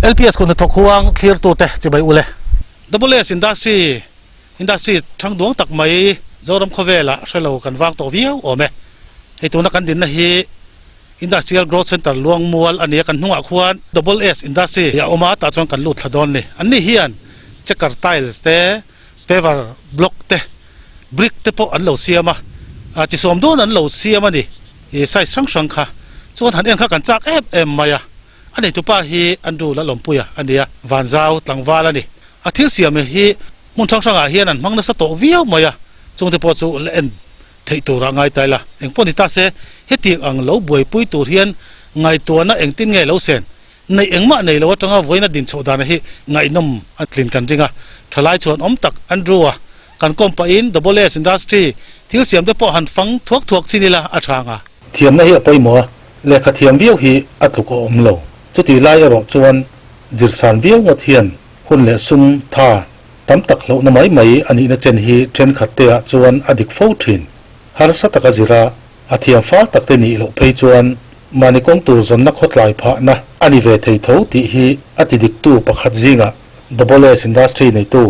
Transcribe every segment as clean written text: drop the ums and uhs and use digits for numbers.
LPS kut hnathawk huang thlirtute chibai ule. Double S Industry Industry thang duang tak mai Zoram khawvelah hre lo kan vang tawh viau awm e. Hei tuna kan dinna hi Industrial Growth Centre Luangmual a ni a, kan hnungah khuan Double S Industry a awm a, tah chuan kan lut thla dawn ni. Anni hian checker tiles te, paver block te, brick te pawh an lo siam a, chi sawm dawn an lo siam a ni, size hrang hrang kha. Chuan han en kha kan chak em em mai a. A neitupa hi Andrew Lalawmpuia a ni a, Vanzau tlangval a ni. A thil siam hi hmun hrang hrangah hian an hmang nasa tawh viau mai a, chungte pawh chu la en theih turah ngai ta ila. Engpawh ni ta se, hetiang ang lo buaipui tur hian ngaihtuahna engtin nge lo sen? Neih engmah nei lo atanga vawiina din chhoh dana hi ngaihnawm a tlin kan ring a. Thalai chuan awm tak Andrew-a kan kawm pahin Double S Industry thil siamte pawh han fang thuak thuak chin ila a tha ang a. Thiamna hi a pawimawh a, lehkha thiam viau hi a tluk a awm lo. Chutih lai erawh chuan zirsan viau ngawt hian hun leh sum tha tam tak hlauhna mai mai a nihna chen hi thenkhat te ah chuan a dik fo thin. Harsa taka zira a thiam fal tak te nih loh phei chuan mahni kawng tur zawnna khawtlai phahna a ni ve thei tho tih hi a ti diktu pakhat zingah Double S Industry neitu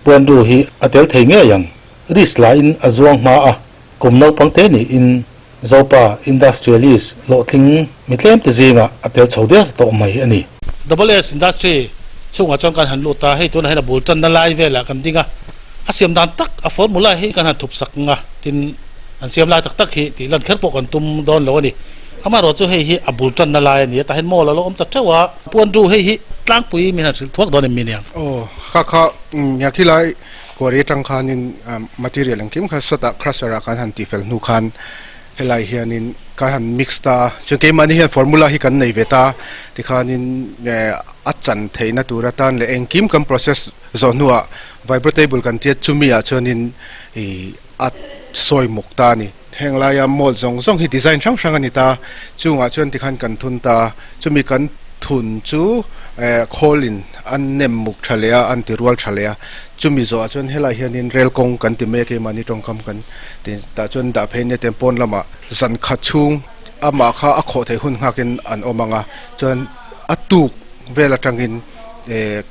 Pu Andrew hi a tel thei ngei ang. Risk lahin a zuang hma a, kum naupang te niin Zopa Industrialist hlawhtling mi tlem te zingah a tel chho der tawh mai a ni. Double S Industry chhungah chuan kan han lut a, hei tunah hian a bul tanna lai velah kan ding a, a siam dan tak a formula hi kan han thup sak ang a, tin an siam lai tak tak hi tih lan kher pawh kan tum dawn lo a ni. Amaherawh chu hei hi a bul tanna lai a ni a, tah hian mall a lo awm ta teuh a, Pu Andrew hei hi tlangpui min han hrilh thuak dawn em mi nia? Aw, kha kha nia khilai Quarry atang khanin material engkim kha sawtah crusher ah kan han tihfel hnu khan helai hianin kan han mix ta a, chuan keimahni hian formula hi kan nei ve ta tikhanin a chan theihna tur atan leh engkim kan process zawh hnuah vibratable kan tia chumi ah chuanin ih a sawi muk ta a ni. Heng laia mold zawng zawng hi design hrang hrang a ni ta, chungah chuan tikhan kan thun ta, chumi kan thun chu khawlin a nem muk tha leh a, an ti rual tha leh a, chumi zawhah chuan helai hianin rel kawng kan ti mai a keimahni tawngkam kan ti tah chuan dah phei nia ten pawn lamah zan khat chhung amah kha a khawh theih hun nghakin an awm ang a, chuan a tuk vel atangin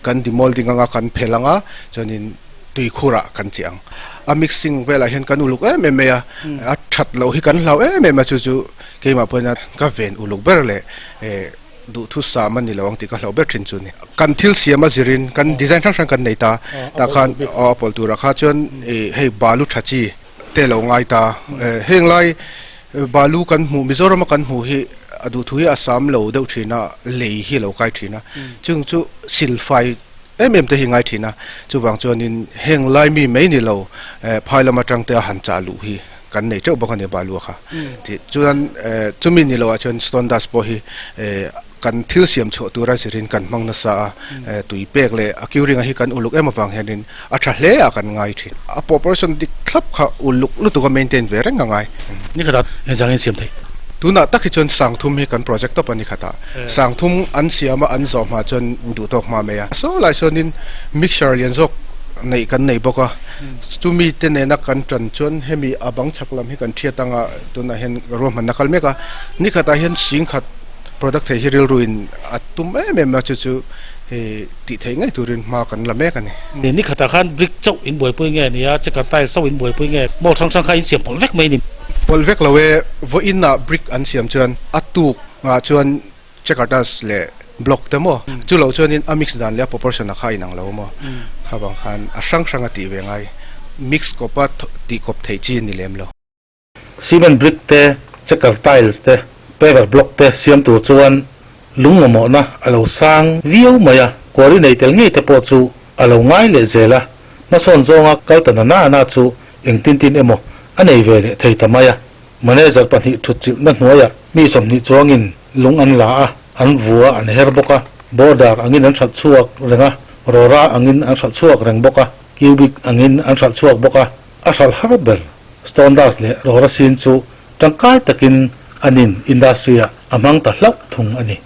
kan demolding anga kan phel ang a chuanin. Tuikhurah kan chiah ang. A mixing velah hian kan uluk em em mai a, a that loh hi kan hlau em em a, chu chu keimah pawhin ka ven uluk ber leh duhthusam a ni lo ang tih ka hlauh ber thin chu a ni. Kan thil siam a zirin kan design hrang hrang kan nei ta, tah khan aw a pawl turah kha chuan hei balu tha chi te lo ngai ta, heng lai balu kan hmuh Mizorama kan hmuh hi a duhthu hi a sam lo deuh thin a, lei hi a lo kai thin a, chung chu silfai Em em te hi ngai thin a, chuvang chuanin heng lai mi mai ni lo phai lam atang te a han chah luh hi kan nei teuh bawk a ni Balua kha. Tih chuan chumi ni loah chuan stone dust pawh hi kan thil siam chhuah tura zirin kan hmang nasa a, tui pek leh a curing a hi kan uluk em avang hianin a tha hle a kan ngai thin. A proportion dik thlap kha uluk lutuk a maintain ve reng a ngai. Ni khatah engzangin siam theih? Tunah tak hi chuan Sangthum hi kan project tawp a ni khatah. Sangthum an siam a, an zawh hma chuan duh tawk hma mai a. Saw lai chuanin mixer lian zawk neih kan nei bawk a, chumi te nena kan tan chuan hemi a bang chhak lam hi kan thiat anga tunah hian ruahmanna kal mek a. Ni khatah hian singkhat product thei hi rilruin a tum em em a, chu chu hei tih theih ngei turin hma kan la mek a ni. Ni khatah khan brick chauh in buaipui nge nia, checker tile chauh in buaipui nge, mall hrang hrang kha in siam pawlh vek mai a ni. Pawlh vek lo e, vawiinah brick an siam chuan a tuk ah chuan checker tiles leh block te maw, chu lo chuanin a mix dan leh a proportion a kha a inang lo maw, kha vang khan a hrang hrang a tih ve ngai, mix kawpa tih kawp theih chi a ni lem lo. Cement brick te, checker tiles te, paver block te siam tur chuan lung mamawhna a lo sang viau mai a, quarry nei tel ngei te pawh chu a lo ngai leh zel a, hmasawn zawnga kal ta na na na chu engtin tin emaw a nei ve leh thei ta mai a. Manager pahnih thutchilhna hnuaiah mi 20 chuangin lung an la a, an vua an her bawk a, border angin an hralh chhuak reng a, rawra angin an hralh chhuak reng bawk a, cubic angin an hralh chhuak bawk a, a hralh har ber. Stone dust leh rawra sin chu tangkai takin anin industry-ah a hmang ta hlauh thung a ni.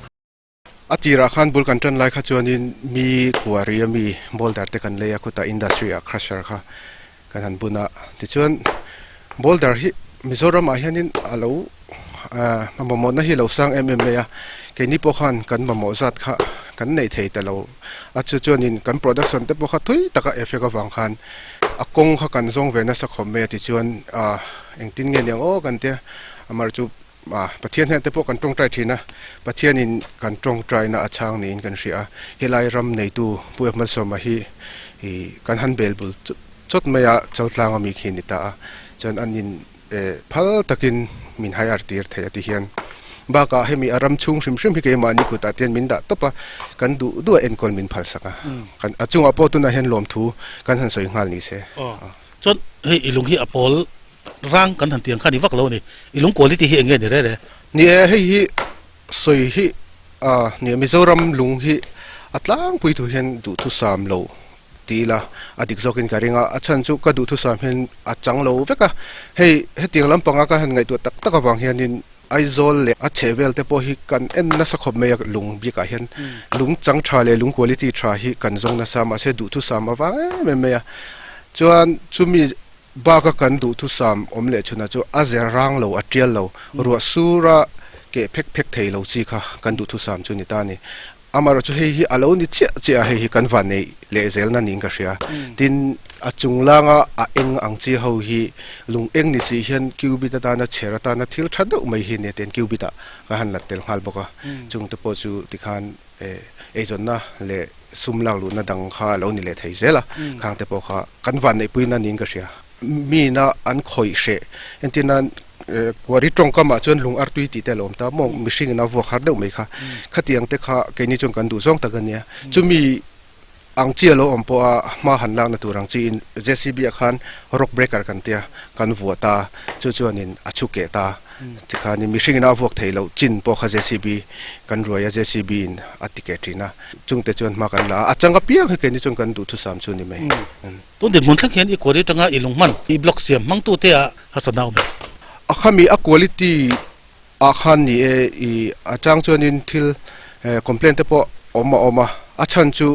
A tirah khan bul kan tan lai kha chuanin mi quarry a mi boulder te kan lei a, khutah industry ah crusher kha kan han bun a. Tichuan boulder hi Mizoram ah hianin a lo a mamawhna hi a lo sang em em mai a, keini pawh khan kan mamawh zat kha. kan nei thei ta lo a, chu chuanin kan production te pawh kha thui taka effect avang khan a kawng kha kan zawng ve nasa khawp mai a tichuan ah engtin nge niang aw kan tia amaherawhchu chu ah Pathian hian te pawh kan tawngtai thin a, Pathianin kan tawngtaina a chhang niin kan hria a, helai ram neitu Pu Malsawma hi ih kan han bel bul chawt mai a, Chaltlanga mi khi a ni ta a, chuan an in Phal takin min hai ar tir thei a ti hian bakah hemi a ram chhung hrim hrim hi keimahni kutah te hian min dah tawp a, kan duh duh a enkawl min phal sak a, kan a chungah pawh tunah hian lawmthu kan han sawi nghal ni se. Aw, chuan hei i lung hi a pawl rang kan han tiang kha ni vak lo a ni, i lung quality hi eng nge ni re re? Ni e, hei hi sawi hi a nia Mizoram lung hi a tlangpui thu hian duhthusam lo Ti ila, a dik zawkin ka ring a, a chhan chu ka duhthusam hian a chang lo vek a. Hei, hetiang lampanga ka han ngaihtuah tak tak avang hianin Aizawl leh a chhehvel te pawh hi kan en nasa khawp mai a, lung bikah hian lung chang tha leh lung quality tha hi kan zawng nasa a, mahse duhthusam avang em em mai a. Chuan chumi baka kan duhthusam awm leh chhunah chu a zer rang lo, a tial lo, ruah sura keh phek phek thei lo chi kha kan duhthusam chu ni ta a ni. Amaherawhchu hei hi a lo ni chiah chiah a, hei hi kan van neih leh zelna niin ka hria. Tin, a chunglanga a eng ang chi ho hi lung eng ni si hian cubit atana chher atana thil tha deuh mai hi nia tiin cubit ah ka han lat tel nghal bawk a. Chungte pawh chu tikhan eizawnna leh sum lak luhna dang kha a lo ni leh thei zel a, khangte pawh kha kan van neihpuina niin ka hria. Mina an khawih hreh. Entir nan Kuari tawngkamah chuan lung artui tih te a lo awm ta maw, mihring in a vuak har deuh mai kha. Khatiang te kha keini chuan kan duh zawng tak a nia. Chumi ang chi a lo awm pawh a hma han lakna tur ang chi in JCB ah khan rock breaker kan tia kan vuah ta, chu chuanin a chhu keh ta. Tikhanin mihring in a vuak theih loh chin pawh kha JCB kan ruai a, JCB in a ti keh thin a. Chungte chuan hma kan la a, a chang apiang hi keini chuan kan duhthusam chu a ni mai. Tun dinhmun thleng hian i kuari atanga i lung hman, i block siam hmangtute ah harsatna a awm em? A khami a quality ah khan ni e, i a chang chuanin thil complaint te pawh awm a awm a, a chhan chu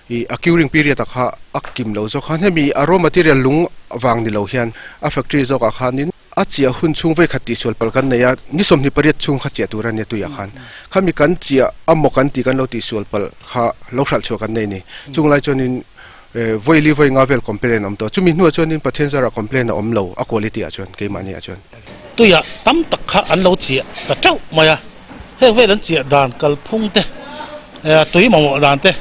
i a curing period ah kha a kim lo zawk khan hemi a raw material lung vang ni lo hian a factory zawk ah khanin a chiah hun chhung vei khat tihsual palh kan nei a, ni 28 chhung kha chiah tur a nia tuiah khan khami kan chiah a maw kan tih kan lo tihsual palh kha lo hralh chhuah kan nei a ni. Chunglai chuanin Vawi li vawi nga vel complain a awm tawh. Chumi hnuah chuanin Pathian zarah complain a awm lo a quality ah chuan keimahni ah chuan. Tuiah tam tak kha an lo chiah ta teuh mai a, heng vel an chiah dan kalphung te, tui mamawh dan te,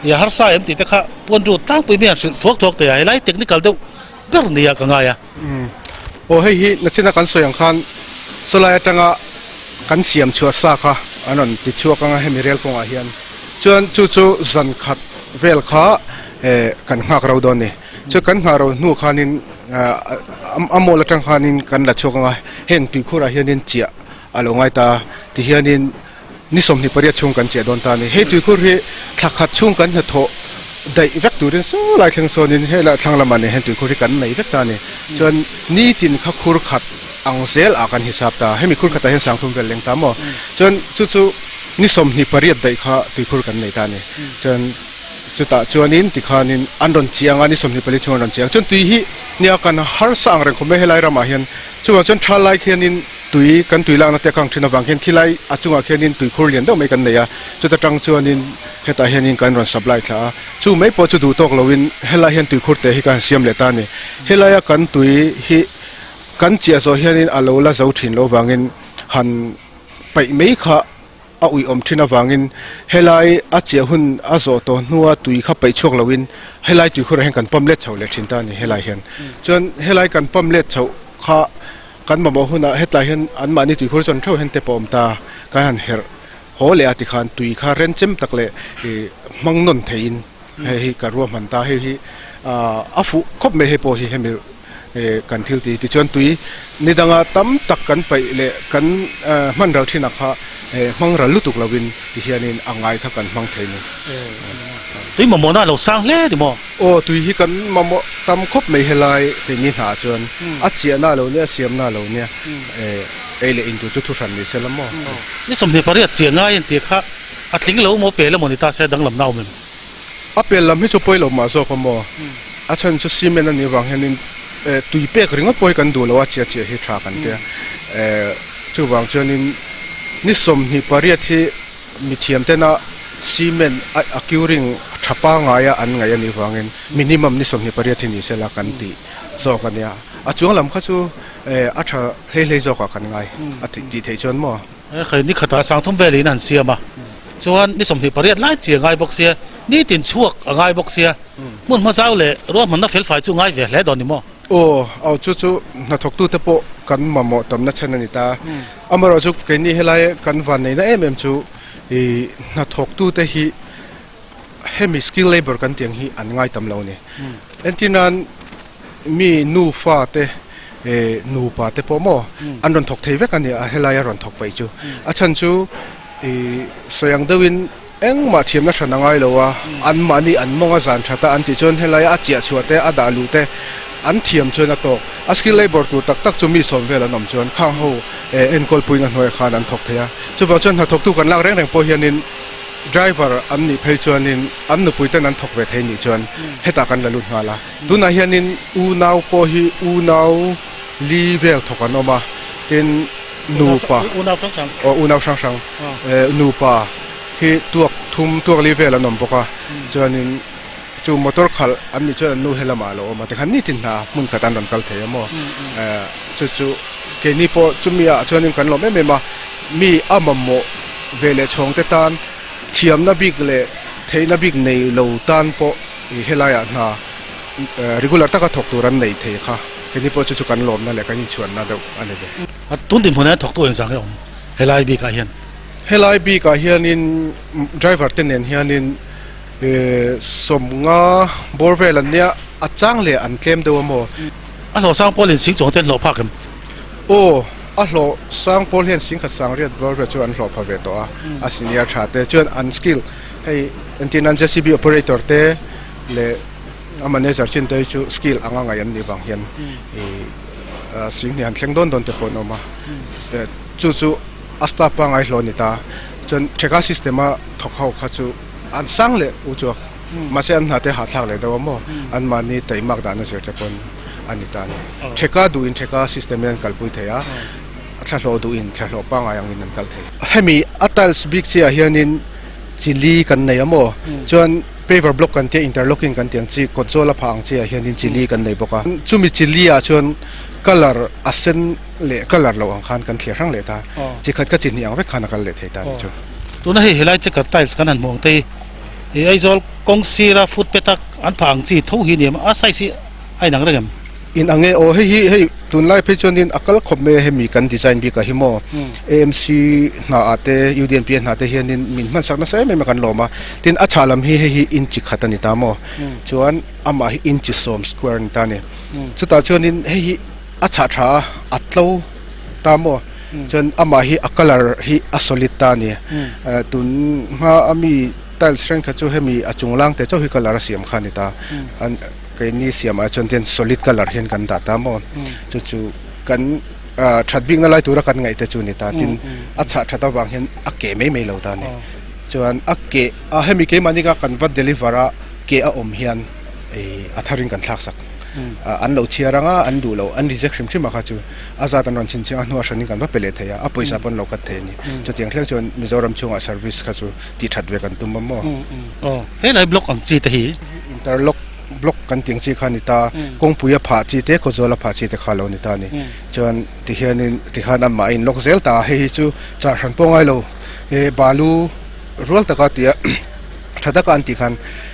i harsa em tih te kha puan ru tlangpui mai an hrilh thuak thuak thei a, helai technical deuh ber nia ka ngai a. Aw hei hi nachina kan sawi ang khan sawlai atanga kan siam chhuah sa kha an rawn ti chhuak ang a hemi rel kawngah hian chuan chu chu zan khat vel kha kan nghak ro dawn a ni. Chu kan nghah ro hnu khanin a mall atang khanin kan la chhuak ang a, heng tuikhurah hianin chiah a lo ngai ta tihianin Ni 28 chhung kan chiah dawn ta a ni. Hei tuikhur hi thla khat chhung kan hnathawh daih vek turin saw lai thleng sawnin helai thlang lamah nen hian tuikhur hi kan nei vek ta a ni. Chuan nitin kha khur khat ang zel ah kan hisap ta. Hemi khur khatah hian 3000 vel leng ta maw? Chuan chu chu ni 28 daih kha tuikhur kan nei ta a ni. Chuan chutah chuanin tikhanin an rawn chiang a, ni 24 chhung an rawn chiang. Chuan tui hi nia kan harsa ang reng khawp mai helai ramah hian. Chuvang chuan tha lai khianin Tui kan tui lakna te a kang thin avang hian khilai a chungah khianin tuikhur lian deuh mai kan nei a, chuta tang chuanin hetah hianin kan rawn supply thla a, chu mai pawh chu duh tawk loin helai hian tuikhur te hi ka han siam leh ta a ni. Helaia kan tui hi kan chiah zawh hianin a lo la zo thin lo vangin han paih mai kha a uiawm thin avangin helai a chiah hun a zawh tawh hnua tui kha paih chhuak loin helai tuikhurah hian kan pump let chho leh thin ta a ni helai hian. Chuan helai kan pump let chhoh kha Kan mamawh hunah hetlai hian anmahni tuikhur chuan theuh hian tep a awm ta, kan han herh haw leh a tikhan tui kha renchem tak leh hmang nawn theihin hei hi ka ruahman ta, hei hi a fuh khawp mai hei pawh hi hemi kan thil ti tichuan tui ni danga tam tak kan paih leh kan hman ral thin ah kha hmang ral lutuk lovin tihianin a ngai kha kan hmang thei ni. Tui mamawhna a lo sang hle ni maw? Aw tui hi kan mamawh tam khawp mai helai keini hnah chuan a chiahna a lo nia a siamna a lo nia ei leh in tur chu thu hran ni se la maw. Ni 28 chiah ngai an tih kha a tling lo maw pel emaw ni ta se danglam na awm em? A pel lam hi chu pawi lo mah zawk a maw a chhan chu cement a nih avang hianin tui pek ringawt pawh hi kan duh lo a chiah chiah hi tha kan tia chuvang chuanin ni 28 hi mithiam tena. cement a curing tha pangaia an ngaih a nih vangin minimum ni 28 hi ni sela kan tih zawk a nia. A chuang lam kha chu a tha hlei hlei zawkah kan ngai a tih theih chuan maw? Hei ni khatah sangthum velin a han siam a, chuan ni 28 lai chi a ngai bawk sia, nitin chhuak a ngai bawk sia, hmun hma zau leh ruahmanna felfai chu ngai ve hle dawn ni maw? Aw, aw chu chu hnathawktute pawh kan mamawh tamna chhan a ni ta. Amaherawhchu keini helai kan vanneihna em em chu ih hnathawktute hi hemi skill labour kan tih ang hi an ngai tam lo a ni. Entirnan mi nufa te eh nupa te pawh maw an rawn thawk thei vek a ni a helaia rawn thawk paih chu. A chhan chu ih sawi ang deuhin Engmah thiamna hran a ngai lo a, anmahni an mawng a zan that a an tih chuan helai a chiah chhuah te, a dah luh te an thiam chuan a tawk. A skill labour tur tak tak chu mi sawm vel an awm chuan khang ho enkawl puina hnuaiah khan an thawk thei a. Chuvang chuan hnathawktu kan lak reng reng pawh hianin driver an nih phei chuanin an nupui ten an thawk ve thei nih chuan hetah kan la lut nghal a. Tunah hianin unau pawh hi unau li vel thawk an awm a, tin nupa aw unau hrang hrang nupa hi tuak thum tuak li vel an awm bawk a chuanin chu motor khalh an nih chuan an nu he lamah a lo awm a tikhan nitin hna hmun khat an rawn kal thei a maw chu chu keini pawh chumi ah chuanin kan lawm em em a mi a mamawh ve leh chhawng te tan thiamna bik leh theihna bik nei lo tan pawh helaiah hna regular taka thawk tur an nei thei kha keini pawh chu chu kan lawmna leh kan inchhuanna deuh a ni ve. A tun dinhmun hian thawktu engzah nge awm helai bikah hian? Helai bikah hianin driver te nen hianin sawmnga bawr vel an nia, a chang leh an tlem deuh a maw? A hlawh sang pawl in sing chuang te an hlawh phak em? Aw, a hlawh sang pawl hian sing khat sang riat bawr vel chu an hlawh pha ve tawh a, a senior tha te chuan an skill hei entir nan JCB operator te leh a manager chin te hi chu skill anga ngaih an nih vang hian ih sing hnih han thleng dawn dawn te pawh an awm a, chu chu a staff pangngai hlawh a ni ta chuan theka system a thawk ho kha chu an sang leh u chuak mahse an hna te hahthlak leh deuh a maw anmahni taimak dahna zir te pawn a ni ta a ni. Theka duhin theka system in an kalpui thei a, thlahlawh duhin thlahlawh pangngai angin an kal thei. Hemi a tiles bik chiah hianin chili kan nei a maw chuan Paver block kan tia interlocking kan tih ang chi kawt zawl a phah ang chi ah hianin chili kan nei bawk a. Chumi chili ah chuan colour a sen leh colour loh ang khan kan thliar hrang leh ta. Chi khat ka chi hnih ang vek khan a kal leh thei ta a ni chu. Tuna hei helai checker tiles kan han hmuh ang te hi ih Aizawl kawng sira footpath a an phah ang chi tho hi a ni em? A size hi a inang reng em? In ang e aw hei hi hei tunlai phei chuanin a kal khawp mai a hemi kan design bik ah hi maw AMC hna ah te UDNP hna te hianin min hmansak nasa em em a kan lawm a tin a chhah lam hi hei hi inchi khat a ni ta maw chuan amah hi inchi sawm square a ni ta a ni chutah chuanin hei hi a chhah tha a a tlo ta maw chuan amah hi a colour hi a solid ta a ni tun hma a mi tiles thenkhat chu hemi a chung lang te chauh hi colour a siam kha a ni ta an. Keini siamah chuan tian solid colour hian kan dah ta maw? Chu chu kan that bikna lai tura kan ngaih te chu ni ta tin a chhah that avang hian a keh mai mai lo ta a ni. Chuan a keh a hemi keimahni kha kan va deliver a keh a awm hian a tharin kan thlak sak. An lo chhiar ang a an duh loh an reject hrim hrim a kha chu a zat an rawn chhinchhiah a hnuah hranin kan va pe leh thei a a pawisa pawh an lo cut thei a ni. Chutiang thleng chuan Mizoram chhungah service kha chu tih that ve kan tum a maw? Aw helai block ang chi te hi. Interlock block kan tih ang chi kha a ni ta, kawngpui a phah chi te, khawzawl a phah chi te kha a lo ni ta a ni. Chuan tihianin tikhan amah a inlock zel ta a, hei hi chu chah hran pawh ngai lo he balu rual taka tia tha taka an tih khan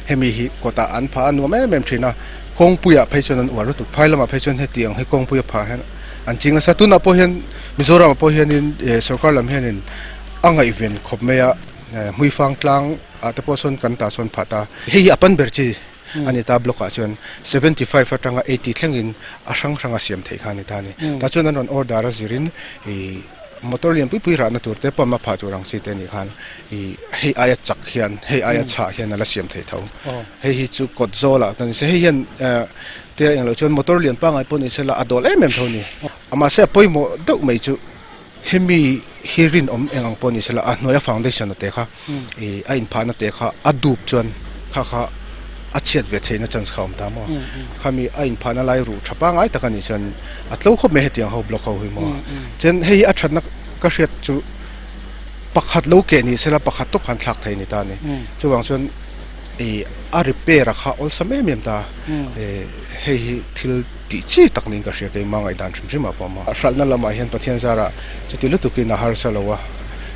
hemi hi kawtah an phah a nuam em em thin a, kawngpuiah phei chuan an uar lutuk, phai lamah phei chuan heti ang hi kawngpui a phah hian an ching nasa. Tunah pawh hian Mizoramah pawh hianin sorkar lam hianin a ngaihven khawp mai a, Hmuifang tlang ah te pawh sawn kan tah sawn phah ta. Hei hi a pan ber chi a ni ta block ah chuan 75 atanga 80 thlengin a hrang hrang a siam theih kha a ni ta a ni. Tah chuan an rawn order a zirin ih motor lian pui pui rahna tur te pump a phah tur ang chi te anih khan ih hei aia chak hian hei aia chhah hian a la siam thei tho. Hei hi chu kawt zawl ah ni se hei hian te englo chuan motor lian pangngai pawh ni sela a dawl em em tho a ni. Mahse a pawimawh deuh mai chu. Hemi hi rinawm eng ang pawh ni sela a hnuaia foundation a te kha ih a inphahna te kha a dup chuan kha kha a chhiat ve theihna chance kha a awm ta maw khami a inphahna lai ruh tha pangngai tak a nih chuan a tlo khawp mai hetiang ho block ho hi maw chuan hei hi a thatna ka hriat chu. Pakhat lo keh ni sela pakhat tawp khan thlak thei a ni ta a ni. Chuvang chuan ih a repair a kha awlsam em em ta a, hei hi thil tih chi tak niin ka hria keimah ngaihdan hrim hrim ah pawh a awm a. Hralhna lamah hian Pathian zarah chuti lutukin a harsa lo a,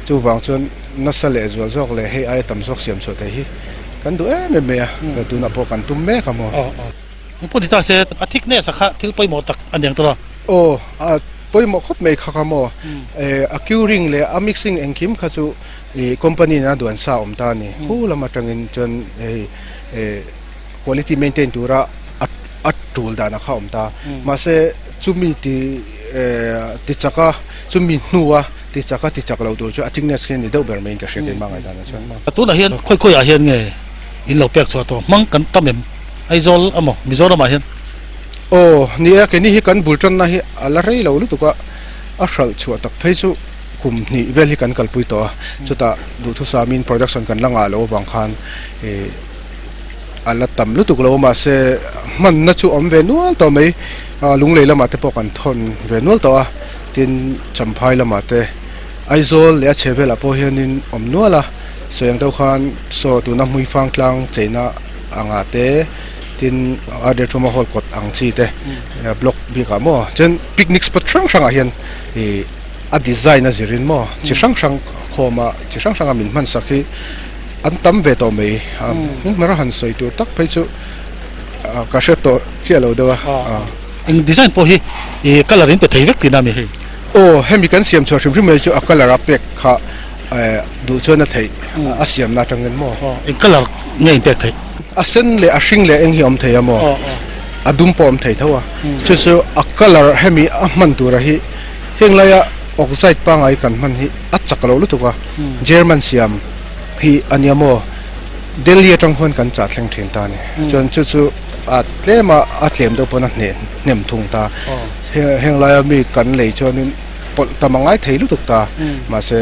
chuvang chuan nasa leh zual zawk leh hei aia tam zawk siam chhuah thei hi kan duh em em mai a, tunah pawh kan tum mek a maw. Engpawh ni ta se a thickness a kha thil pawimawh tak a niang tawh a. Aw a pawimawh khawp mai kha kha maw a curing leh a mixing engkim kha chu ih company in a duan sa awm ta a ni. Hu lam atangin chuan hei quality maintain tura a a tul dan a kha awm ta. Mahse chumi ti ti chak a chumi hnua ti chak a ti chak lo tur chu a thickness khi a ni deuh ber mai in ka hria keimah ngaihdan ah chuan. Tunah hian khawi khawiah hian nge in lo pek chhuah tawh hmang kan tam em? Aizawl emaw Mizoramah hian? Aw, ni e, keini hi kan bul tanna hi a la rei lo lutuk a, a hralh chhuah tak phei chu kum hnih vel hi kan kalpui tawh a, chutah duhthusamin production kan la ngah loh avang khan ih a la tam lutuk lo a, mahse hmanna chu awm ve nual tawh mai, Lunglei lamah te pawh kan thawn ve nual tawh a, tin Champhai lamah te Aizawl leh a chhe velah pawh hianin awm nual a, sawi ang deuh khan saw tuna Hmuifang tlang cheina anga te tin a Detruma hall kawt ang chi te block bik ah maw chuan picnic spot hrang hrang ah hian ih a design a zirin maw chi hrang hrang khawm a chi hrang hrang a min hman sak hi an tam ve tawh mai a hming a han sawi tur tak phei chu ka hre tawh chiah lo deuh a. Eng design pawh hi ih colour in pe thei vek tihna a mi hei? Aw hemi kan siam chhuah hrim hrim mai chu a colour a pek kha duh chuan a theih a siamna atangin maw? Eng colour nge in pek theih? A sen leh a hring leh eng hi a awm thei a maw? A dum pawh a awm thei tho a. Chu chu a colour hemi a hman tura hi heng laia oxide pangngai kan hman hi a chak lo lutuk a. German siam hi a nia maw? Delhi atang khuan kan chah thleng thin ta a ni. Chuan chu chu a tlem a, a tlem deuh pawn a hneh hnem thung ta. Heng laia mi kan lei chuanin pawlh tam a ngai thei lutuk ta. Mahse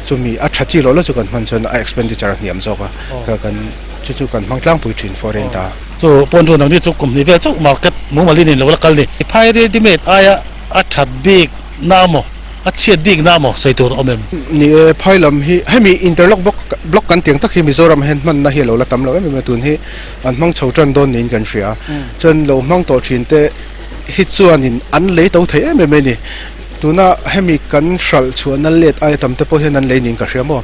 chumi a tha chi loh loh chu kan hman chuan a expenditure a hniam zawk a, ka kan chu chu kan hmang tlangpui thin foreign ta. Chu pawn chu nangni chu kum hnih vel chauh market mumal in lo la kal ni. Phai ready made aia a that bik na maw a chhiat bik na maw sawi tur a awm em? Ni e, phai lam hi hemi interlock block block kan tiang tak hi Mizoram hian hmanna hi a lo la tam lo em em a, tun hi an hmang chho tan dawn niin kan hria. Chuan lo hmang tawh thin te hi chuanin an lei to thei em em mai a ni. Tuna hemi kan hralh chhuahna let aia tam te pawh hian an lei niin ka hria maw?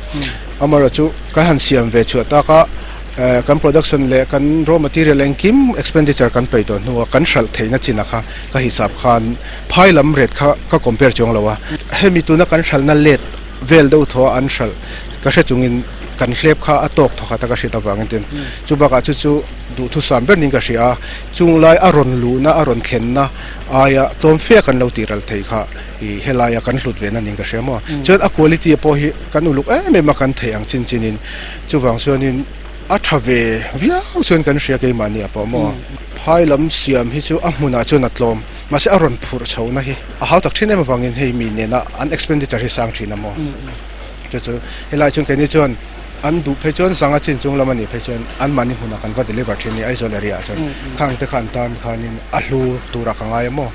Amaherawh chu kan han siam ve chhuah tak a, kan production leh kan raw material engkim expenditure kan pei tawh hnua kan hralh theihna chinah kha ka hisap khan phai lam rate kha ka compare chuang lo a. Hemi tuna kan hralhna let vel deuh thaw a an hralh ka hre chungin kan hlep kha a tawk thaw khat a ka hriat avangin tin chu bakah chu chu duhthusam ber niin ka hria a, chung lai a rawn luhna a rawn thlenna aia tlawm fe kan lo tih ral thei kha ih helaia kan hlut ve na niin ka hria maw. Chuan a quality pawh hi kan uluk em em a kan theih ang chin chinin chuvang chuanin a tha ve viau chuan kan hria keimahni ah pawh maw. Phai lam siam hi chu a hmunah chuan a tlawm mahse a rawn phurh chhohna hi a hau tak thin em avangin hei mi nena an expenditure hi sang thin a maw. Chu chu helai chuan keini chuan an duh phei chuan zanga chin chung lam a nih phei chuan anmahni hmunah kan va deliver thin a ni Aizawl area ah chuan khang te kha an tan khanin a hlu turah ka ngai a maw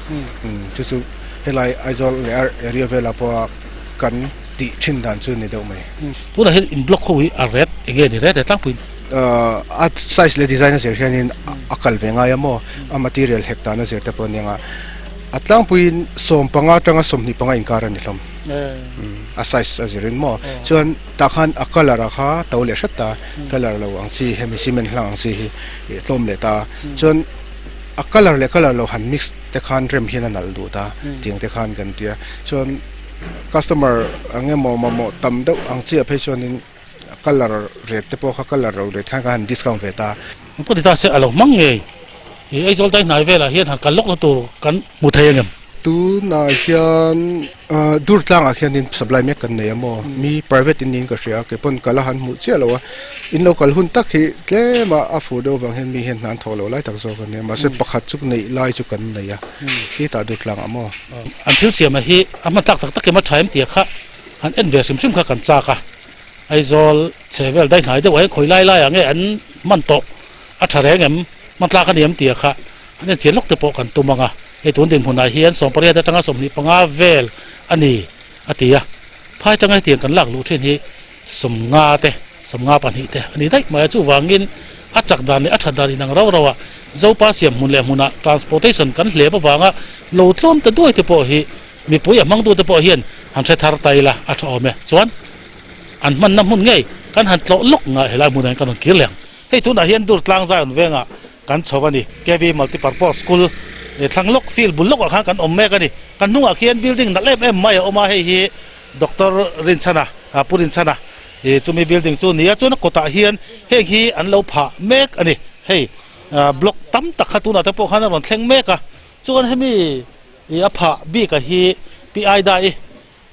chu chu helai Aizawl leh a area velah pawha kan tih thin dan chu ni deuh mai. Tunah hian in block ho hi a ret eng nge ni ret e tlangpuiin? A size leh design a zir hianin a kal ve ngai a maw a material hek dan a zir te pawh a nia a tlangpuiin 15 atanga 25 inkar a ni hlawm. A size a zirin maw chuan tah khan a colour a kha to leh hret ta colour lo ang chi hemi cement hlang ang chi hi tlawm leh ta chuan a colour leh colour lo han mix te khan rem hian a nalh duh ta tiang te khan kan tia chuan customer ang emaw mamawh tam deuh ang chiah phei chuanin colour rate te pawh kha colour lo rate khan kan han discount ve ta. Engpawh ni ta se a lo hmang ngei i Aizawl dai hnai velah hian han kal lawk na tur kan hmu thei ang em? Tunah hian dur tlangah hianin supply mek kan nei a maw? Mi private in niin ka hria a, kei pawn kal a han hmuh chiah lo a, in lo kal hun tak hi tlem a a fur deuh avang hian mi hian hna an thawk lo lai tak zawk a nia, mahse pakhat chu neih lai chu kan nei a, khitah dur tlangah maw? An thil siamah hi a hman tlak tak tak em a tha em tih kha han en ve hrim hrim kha kan chak a, Aizawl chhe vel dai hnai deuh ah hian khawi lai laiah nge an hman tawh a tha reng em, hman tlak a ni em tih kha an en chian lawk te pawh kan tum ang a. Hei tun dinhmunah hian 18 atanga 25 vel a ni a ti a. Phai atanga hetiang kan lak luh thin hi 50 te, 52 te a ni daih mai a, chuvangin a chak dan leh a that dan inang rau rau a, Zopa siam hmun leh hmunah transportation kan hlep avanga lo tlawm ta duai te pawh hi mipui a hmangtu te pawh hian han hre thar ta ila a tha awm e. Chuan an hmanna hmun ngei kan han tlawh lawk nga helai hmunah hian kan rawn kir leh ang. Hei tunah hian dur tlang Zion vengah kan chho a ni. KV Multipurpose School thlang lawk field bul lawkah khan kan awm mek a ni. Kan hnungah khian building nalh em em mai a awm a, hei hi Doctor Rinchhana, Pu Rinchhana chumi building chu ni a, chuan a kawtah hian heng hi an lo phah mek a ni. Hei block tam tak kha tunah te pawh khan a rawn thleng mek a, chuan hemi a phah bik a hi Pi Aida-i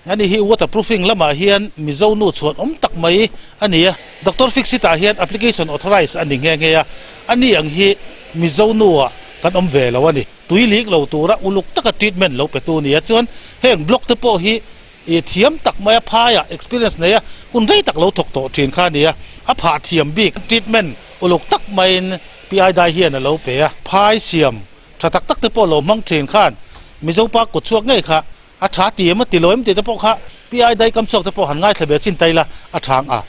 Ani hi waterproofing lamah hian Mizo nu chhuan awm tak mai a ni a. Doctor Fixit ah hian application authorized a ni nghe nghe a, ani ang hi Mizo nu ah kan awm ve lo a ni. Tui lik lo tura uluk taka treatment lo pe tu a ni a, chuan heng block te pawh hi i thiam tak mai a, phaiah experience nei a, hun rei tak lo thawk tawh thin kha a ni a, a phah thiam bik treatment uluk tak maiin Pi Dai hian a lo pe a. Phai siam tha tak tak te pawh lo hmang thin khan Mizo pa kutchhuak ngei kha A tha ti em a ti lo em tih te pawh kha Pi Dai kam chhuak te pawh han ngaithla ve chin ta ila a tha ang a.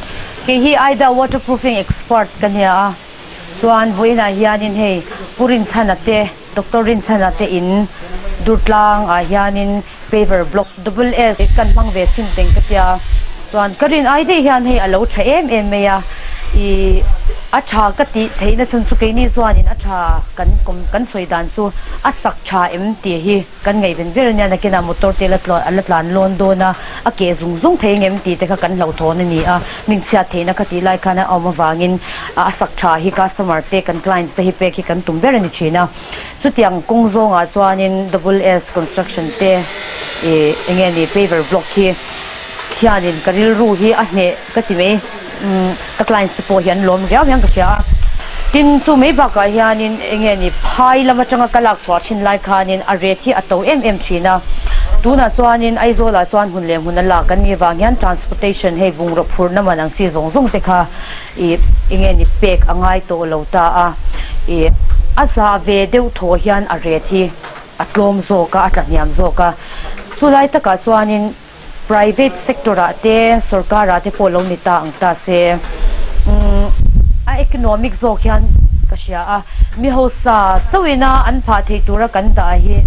Kei hi Aida waterproofing expert ka nia a, chuan vawiinah hianin hei Pu Rinchhana te, Doctor Rinchhana te in Durtlang ah hianin paver block double S kan hmang ve chin teng ka tia, chuan ka rin ai daih hian hei a lo tha em em mai a, ih a tha ka tih theihna chhan chu keini chuanin a tha kan kan sawi dan chu a sak tha em tih hi. Kan ngaihven ber ania nakinah motor te la a la tlan lawn dawn a, a keh zung zung thei ang em tih te kha kan hlauhthawn a ni a, hmingchhiat theihna kha tih lai khan a awm avangin a sak tha hi customer te kan clients te hi pek hi kan tum ber a ni thin a. Chutiang kawng zawngah chuanin Double S construction te ih eng nge ni paver block hi hianin ka rilru hi a hneh ka ti mai ka clients te pawh hi an lawm riau hian ka hria a. Tin, chu mai bakah hianin eng nge ni phai lam atanga ka lak chhuah thin lai khanin a rate hi a to em em thin a. Tunah chuanin Aizawlah chuan hmun leh hmun a lak an nih vang hian transportation hei bungraw phurhna man ang chi zawng zawng te kha ih eng nge ni pek a ngai tawh lo ta a. Ih a zah ve deuh thaw hian a rate hi a tlawm zawk a, a tlahniam zawk a. Chulai takah chuanin. Private sector ah te sorkar ah te pawh lo ni ta ang ta se umm a economic zawk hian ka hria a mi hausa chauhin a an phah theih tura kan dah hi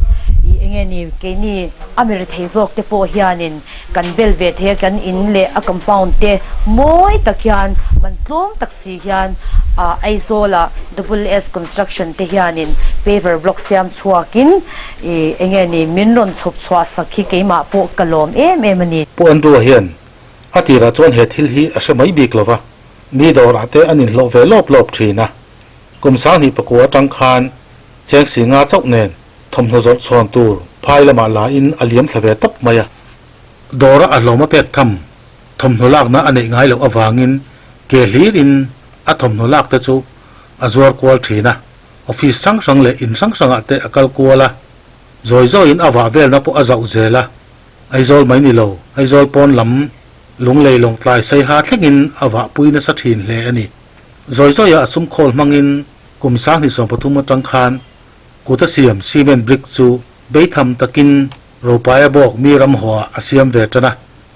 ih eng nge ni keini a mi rethei zawk te pawh hianin kan bel ve thei a kan in leh a compound te mawi tak hian man tlawm tak si hian ah Aizawl ah Double S construction te hianin paver block siam chhuakin Ih, enge ni, min rawn chhawp chhuah sak hi keimah pawh ka lawm em em a ni. Pu Andrew-a hian a tirah chuan he thil hi a hre mai bik lo va, mi dawrah te an inhlawh ve lawp lawp thin a. Kum 2000 pakua atang khan cheng si nga chauh nen thawmhnaw zawrh chhawn tur phai lamah la in a liam thla ve tawp mai a. Dawra a hlawm a pek tham thawmhnaw lakna a neih ngai loh avangin ke hlirin a thawmhnaw lak te chu a zuar kual thin a. Office hrang hrang leh in hrang hrangah te a kal kual a, zawi zawiin a vah velna pawh a zauh zel a, Aizawl mai ni lo, Aizawl pawn lam Lunglei Lawngtlai Saiha thlengin a vahpui nasa thin hle a ni. Zawi zawia a sum khawl hmangin kum 2013 atang khan kut a siam cement brick chu beitham takin Ropaia bawk mi ram hawah a siam ve tan a,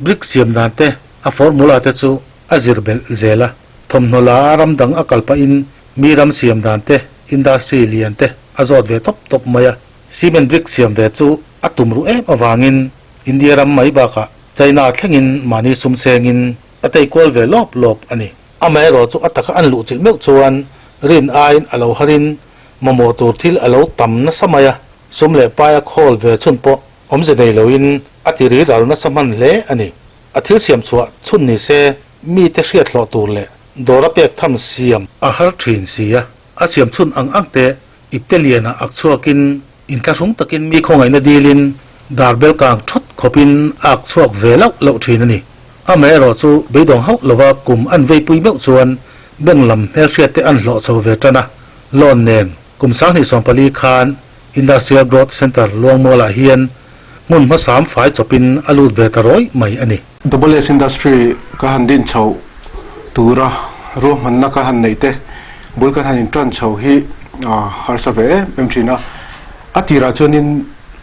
brick siam dan te a formula te chu a zir belh zel a, thawmhnaw la a ram dang a kal pahin Mi ram siam dan te, industry lian te a zawt ve tawp tawp mai a. Cement brick siam ve chu a tum ruh em avangin India ram mai bakah China thlengin mahni sum sengin a tei kual ve lawp lawp a ni. Amaherawh chu a taka an luh chilh meuh chuan rin aiin a lo harin mamawh tur thil a lo tam nasa mai a, sum leh pai a khawl ve chhun pawh awmze nei loin a ti ri ral nasa hman hle a ni. A thil siam chhuah chhun ni se mite hriat hlawh tur leh Dawr a pek tham siam a har thin si a, a siam chhun ang ang te ipte lianah ak chhuakin inthlahrung takin mi khawngaihna dilin dar bel kang thawt khawpin a ak chhuak ve loh loh thin a ni. Amaherawh chu beidawng hauh lova kum an veipui meuh chuan bank lam hmelhriat te an hlawh chho ve tan a, loan nen kum 2014 khan Industrial Growth Centre Luangmualah hian hmun hmasam fai chawpin a lut ve ta rawih mai a ni. Double S Industry ka han din chho tura ruahmanna ka han neih te bul kan han intan chho hi harsa ve em em thin a. A tirah chuanin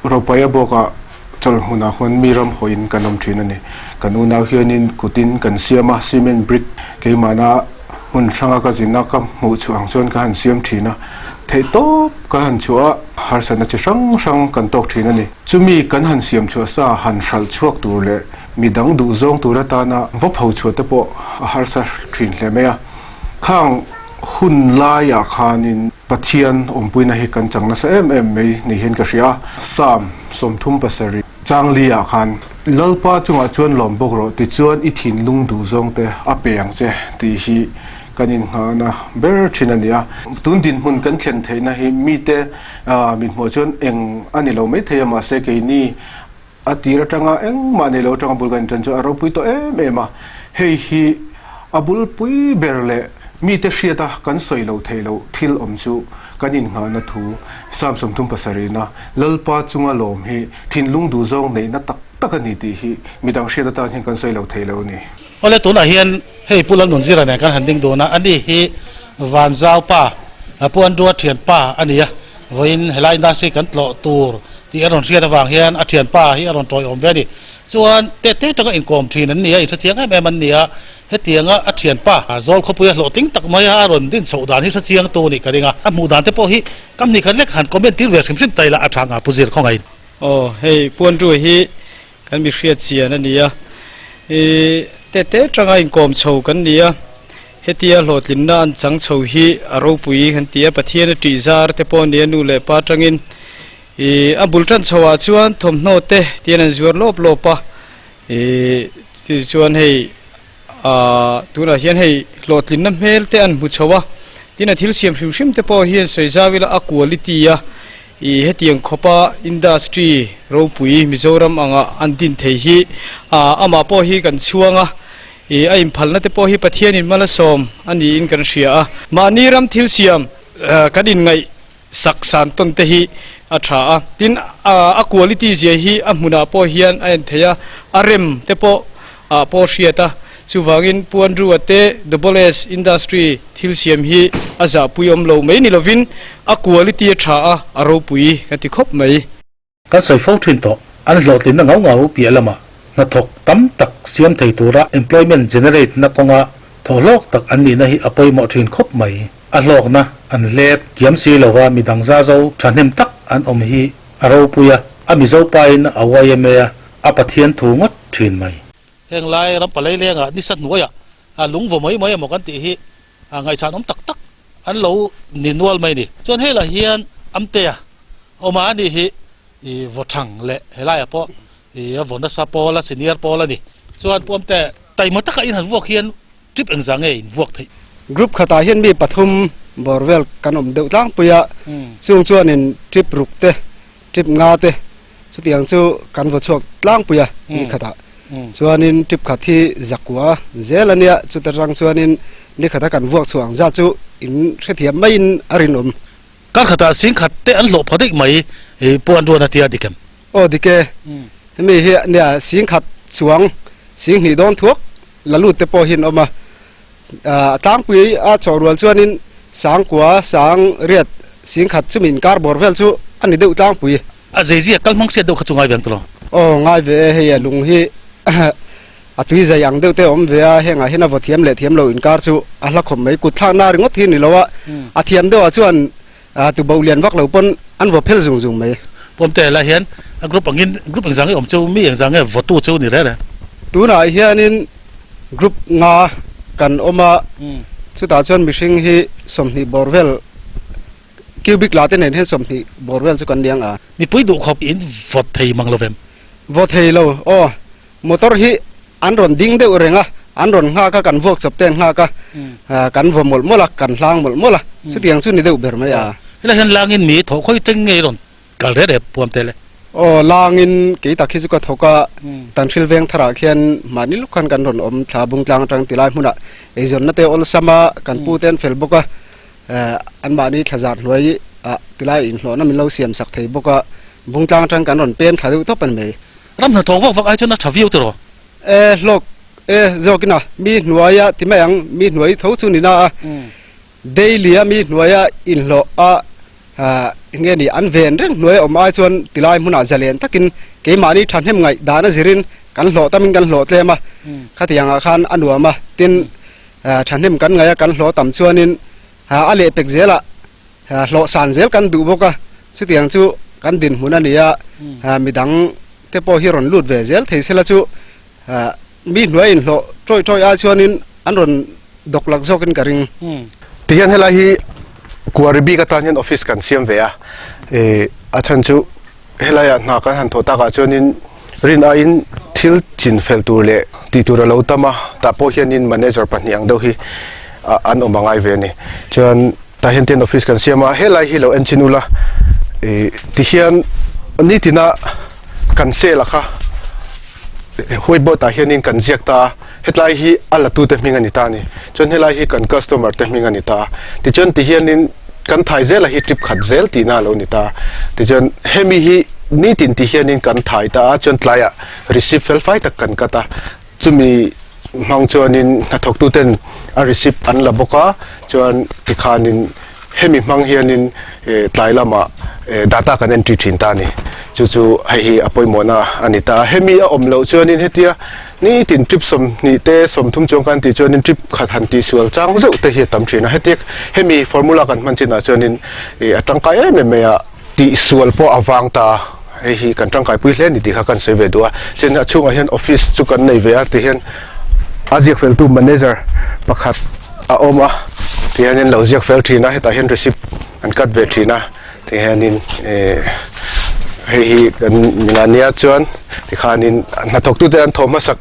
Ropaia bawkah Chawlhmunah khuan mi ram hawiin kan awm thin a ni. Kan unau hianin kutin kan siam a, cement brick keimahna hmun hranga ka zin a, ka hmuh chhuah ang chuan ka han siam thin a. Theihtawp kan han chhuah a, harsatna chi hrang hrang kan tawk thin a ni. Chumi kan han siam chhuah sa han hralh chhuak tur leh midang duhzawng tur atana va pho chhuah te pawh a harsa thin hle mai a. Khang hun laiah khanin Pathian awmpuina hi kan chang nasa em em mai ni hian ka hria a. Psalm 37 changli-ah khan, Lalpa chungah chuan lawm bawk rawh, tichuan i thinlung duhzawng te a pe ang che tih hi kan innghahna ber thin a ni a. Tun dinhmun kan thlen theihna hi mite mithmuh chuan eng a ni lo maithei a, mahse keini A tir atanga engmah nei lo atanga bul kan intan chu a ropui tawh em em a, hei hi a bulpui ber leh mite hriata kan sawi lo thei loh thil awm chu kan innghahna thu Psalm 37 na Lalpa chunga lawm hi thinlung duhzawng neihna tak tak a ni tih hi midang hriat atan hian kan sawi lo thei lo a ni. Awle tunah hian hei Pu Lalnunzira nen kan han ding dun a, ani hi Vanzau pa, Pu Andrew-a thian pa a ni a, vawiin helai industry kan tlawh tur tih a rawn hriat avang hian a thian pa hi a rawn tawiawm ve a ni. Chuan te te tanga inkawm thin an ni a, inhre chiang em em an ni a, hetianga a thian pa Zawl khawpuia hlawhtling tak maia a rawn din chhoh dan hi hre chiang tu nih ka ring a, a hmuh dan te pawh hi kam ni khat lek han comment tir ve hrim hrim ta ila a tha nga Pu Zir khawngaih. Aw hei Pu Andrew hi Kan mi hriat chian a ni a, i te te tanga inkawm chho kan ni a, hetia hlawhtlinna an chang chho hi a ropui kan ti a, Pathian a tih zar te pawh a ni a, nu leh pa tangin i a bul tan chho ah chuan thawmhnaw te tian an zuar lawp lawp a, i chuan hei ah tunah hian hei hlawhtlinna hmel te an hmu chho a, tin a thil siam hrim hrim te pawh hian sawi zau ila a quality a. I hetiang khawpa industry ropui Mizoram anga an din thei hi amah pawh hi kan chhuang a, i a inphalna te pawh hi Pathianin mal a sawm a niin kan hria a. Mahni ram thil siam kan inngaih sak san tawn te hi a tha a, tin a quality zia hi a hmunah pawh hian a en thei a, a rem te pawh ah pawh hriat a, chuvangin Pu Andrew-a te Double S Industry thil siam hi a zahpui awm lo mai ni lovin a quality a tha a, a ropui ka ti khawp mai. Kan sawi fo thin tawh, an hlawhtlinna ngau ngau piah lamah hnathawk tam tak siam thei tura employment generate na kawnga thawhhlawk tak an nihna hi a pawimawh thin khawp mai. A hlawkna an hlep kiam si lova midang zazo thahnem tak an awm hi a ropui a, a Mizo pain a yma a, A Pathian thu ngawt thin mai. Heng lai ram palei lengah nisa hnuaiah a lung vaw mai mai emaw kan tih hi a ngaihchhan awm tak tak an lo ni nual mai a ni. Chuan hei lah hian Amtea awm a, ani hi i vaw thang leh helaiah pawh i a vaw nasa pawl a, senior pawl a ni. Chuan Pu Amte, taima taka in han vuak hian trip engzah nge in vuak theih? Group khatah hian mi pathum bawr vel kan awm deuh tlangpui a, chung chuanin trip ruk te, trip nga te Chutiang chu kan vaw chhuak tlangpui a ni khatah chuanin trip khat hi zakua zel a nia, chuta tang chuanin ni khata kan vuak chhuah ang zat chu in hrethiam maiin a rinawm. Kar khatah sing khat te an hlawh pha daih mai i Pu Andruan a tia dik em? Aw dik e, hemi hi nia sing khat chuang sing hnih dawn thuak la lut te pawh hi an awm a, a tlangpui a chawh rual chuanin sangkua sang riat sing khat chumi inkar bawr vel chu a ni deuh tlangpui. A zeizia kal hmang hriat deuh kha chu ngai ve ang tawh lo. Aw ngai ve e, hei a lung hi a tui zai ang deuh te a awm ve a, hengah hian a vaw thiam leh thiam lo inkar chu a hla khawp mai, kut thlakna ringawt hi ni lo a, a thiam deuhah chuan tubo lian vak lo pawn an vaw phel zung zung mai. Pawmte lai hian a group angin group engzang nge awm chu mi engzang nge vawtu chu ni reng reng. Tunah hianin group nga kan awm a, chutah chuan mihring hi 20 bawr vel cubic la te nen hian 20 bawr vel chu kan liang a. Mipui duhkhawp in vawt thei mang lo vem? Vawt thei lo aw, Motor hi an rawn ding deuh reng a, an rawn nghak a, kan vuak chawp te an nghak a, kan vaw mawlh mawlh a, kan hlang mawlh mawlh a, chutiang chu ni deuh ber mai a. Helai hian langin mi thawh khawi teng ngei rawn kal reh reh puam teh le. Aw, langin kei tak hi chu ka thawk a, Tanhril veng tharah khian mahni luk khan kan rawn awm thla bung tlang atang tilai hmunah eizawnna te awlsam a, kan pu te an fel bawk a, anmahni thlazar hnuai ah tilai inhlawhna min lo siam sak thei bawk a, bung tlang atang kan rawn pem thla deuh tawp a ni mai. Ram hnathawk vak vak ai chuan a tha viau tiraw? E hlawk e zawkin a, mi hnuaia ti mai ang, mi hnuai tho chu ni na a, daily a mi hnuaia inhlawh a nge ni an ven reng hnuai awm ai chuan tilai hmunah zalen takin keimahni thahnem ngaih dan a zirin kan hlawh tamin kan hlawh tlem a, khatiangah khan a nuam a, tin thahnem kan ngaih a kan hlawh tam chuanin a lehpek zelah hlawh san zel kan duh bawk a, chutiang chu kan dinhmun a ni a, midang te pawh hi rawn lut ve zel thei sela chu mi hnuai inhlawh tawih tawih ai chuanin an rawn dawk lak zawkin ka ring. Tihian helai hi Kuari bik atan hian office kan siam ve a, a chhan chu helaiah hna kan han thawh takah chuanin rin aiin thil chin fel tur leh tih tur a lo tam a, tah pawh hianin manager pahnih ang deuh hi an awm a ngai ve a ni. Chuan tah hian tian office kan siam a, helai hi lo en chin ula tihian nitina kan sale a kha whiteboard ah hianin kan ziak ta a, hetlai hi a la tute hming a ni ta a ni. Chuan helai hi kan customer te hming a ni ta a. Tichuan tihianin kan thai zela hi trip khat zel tihna a lo ni ta a. Tichuan hemi hi nitin tihianin kan thai ta a, chuan tlaiah receipt fel fai tak kan cut a. Chumi hmang chuanin hnathawktuten a receipt an la bawk a, chuan tikhanin hemi hmang hianin tlai lamah data kan entry thin ta a ni. Chu chu hei hi a pawimawhna a ni ta a. Hemi a awm loh chuanin hetia nitin trip 20 te 30 chuang kan tih chuanin trip khat han tihsual chang zeuh te hi a tam thin a. Hetia hemi formula kan hman chinah chuanin a tangkai em em mai a. Tihsual pawh a vang ta a, hei hi kan tangkaipui hle a ni tih kha kan sawi ve duh a. Chuan a chhungah hian office chu kan nei ve a tihian a ziak feltu manager pakhat a awm a tihianin lo ziak fel thin a, hetah hian receipt an cut ve thin a tihianin eh hei hi kan min a nia chuan tikhanin hnathawktute an thawh hmasak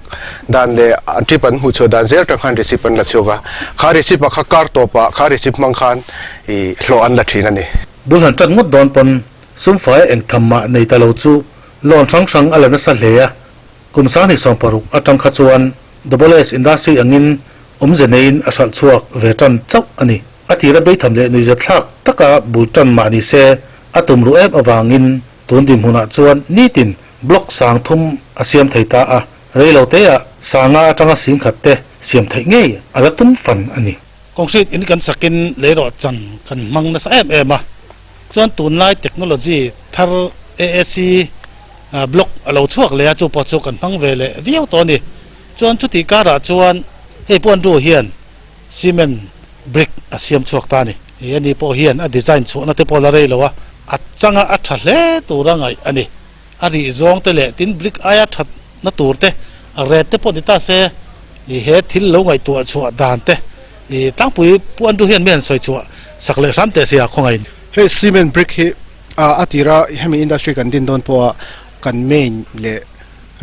dan leh an trip an hmuh chhuah dan zel atang khan receipt an la chhuak a, kha receipt ah kha kar tawpah kha receipt hmang khan ih hlawh an la thin a ni. Bul han ṭan ngawt dawn pawn sumfai eng tham mah nei ta lo chu loan hrang hrang a la nasa hle a, kum 2016 aṭang kha chuan Double S Industry angin awmze neiin a hralh chhuak ve ṭan chauh a ni. A tira beitham leh nuihzathlak taka bul ṭan mah ni se a tum ruh em avangin tun dinhmunah chuan nitin block 3000 a siam thei ta a, reiloteah sanga aṭanga 10,000 te siam theih ngei a la tum fan a ni. Concrete in kan sakin leirawh chan kan hmang nasa em em a, chuan tunlai technology thar AAC block a lo chhuak leh a, chu pawh chu kan hmang ve leh viau tawh a ni. Chuan chutih karah chuan hei pawh Andrew hian cement brick a siam chhuak ta a ni. Ih ani pawh hian a design chhuahna te pawh la rei lo a, a changa a tha hle tura ngaih a ni. A rih zawng te leh tin brick aia thatna tur te, a ret te pawh ni ta se, ih he thil lo ngaihtuah chhuah dan te ih tlangpui Pu Andrew hian mi han sawi chhuah sak leh hram teh sia khawngaiin. Hei cement brick hi a tira hemi industry kan din dawn pawha kan main leh